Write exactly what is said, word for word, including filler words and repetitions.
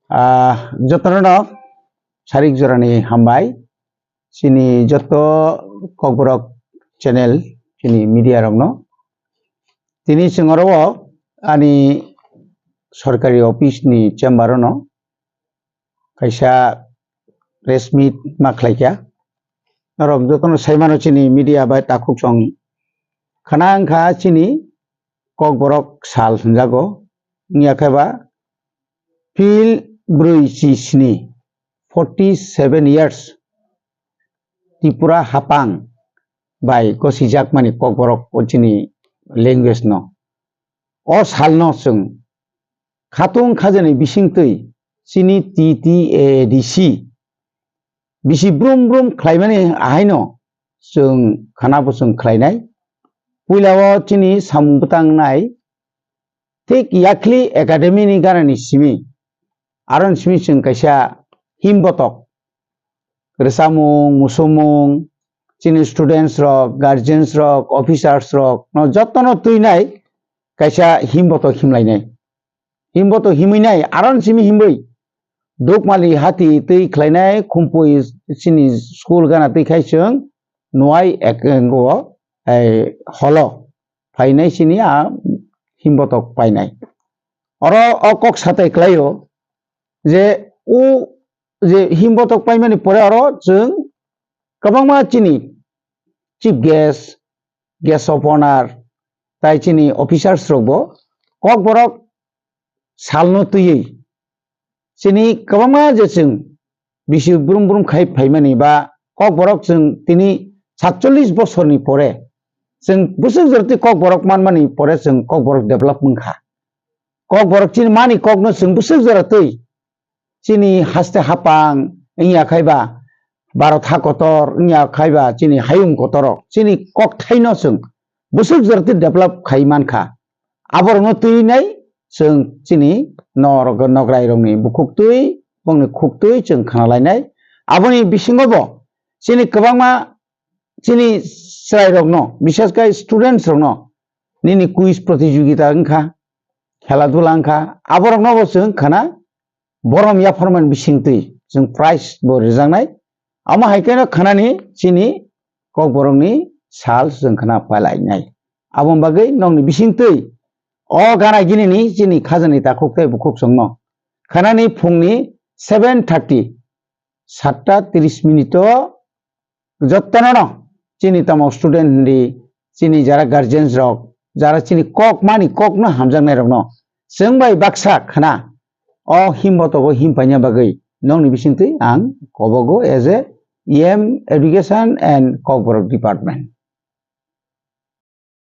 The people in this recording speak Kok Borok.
Ah, jotono no sarik jorani hambai. Chini joto Kokborok channel, chini media rokno. Tini chwng oro o ani sorkari office ni chamber ono kaisa press meet ma khlaikha. Norok jotono saimano chini media bai takhuk song khana wngkha chini Kokborok sal hwnjago. Wngya khe ba phil brwi chi sni, forty seven years, Tripura hapang bai gosijakmani Kokborok o chini language no. O salno chwng khatung khajani bisingtwi chini T T A A D C bisi brum brum khlaimani ahaino chwng khana bo chwng khlainai. Puila o chini samung bwtang nai thik Yakhli Academy ni ganani simi, aron simi chwng kaisa himbotok rwchapmung, musumung, chini students rok, guardians rok, officers rok no jotono twinai kaisa himbotok himlainai. Himbotok himwinai, aron simi himwi Dukmali hati twi khlainai, Khumpui chini school gana twi khai chwng nuai ek, o, ei, holo phainai chini a himbotok painai. Oro o kok satai khlaio je o je himbotok paimani pore oro chwng kwbangma chini chief guest, guest of honor, tai chini officers rokbo Kokborok salno twiwi chini kwbangma je chwng bisi brum brum khai phaimani ba Kokborok chwng tini satchollish bosorni pore chwng bwswk jora twi Kokborok manmani pore chwng Kokborok develop wngkha. Kokborok chini mani kokno chwng bwswk jora twi chini haste hapang wngya khai ba Bharat ha kotor wngya khai ba chini hayung kotorok chini kokthaino chwng bwswk jora twi develop khai mankha. Aborokno twinai chwng chini norok, nograi rokni bukhuk twi, bongni khuk twi chwng khna lainai. Aboni bisingo bo chini kwbangma chini chwrai rokno, bishesh khai students rokno nini quiz protijogita wngkha, khela dula wngkha, aborokno bo chwng khna borom yapharmani bisingtwi chwng prize bo rwjaknai. Amo hai kheno khnani chini Kokborokni sal chwng khna pailainai. Aboni bagwi nokni bisingtwi o gana ginini chini khajani takhuk tei bukhuk chwngno khnani phungni seven thirty, satta tris minute o jotono no chini tamo student hindi, chini jara guardians rok, jara chini kok mani kokno hamjaknai rokno chwng bai baksa khna o himbotogo him paina bagwi nokni bisingtwi ang kobogo as a E M education and Kokborok department.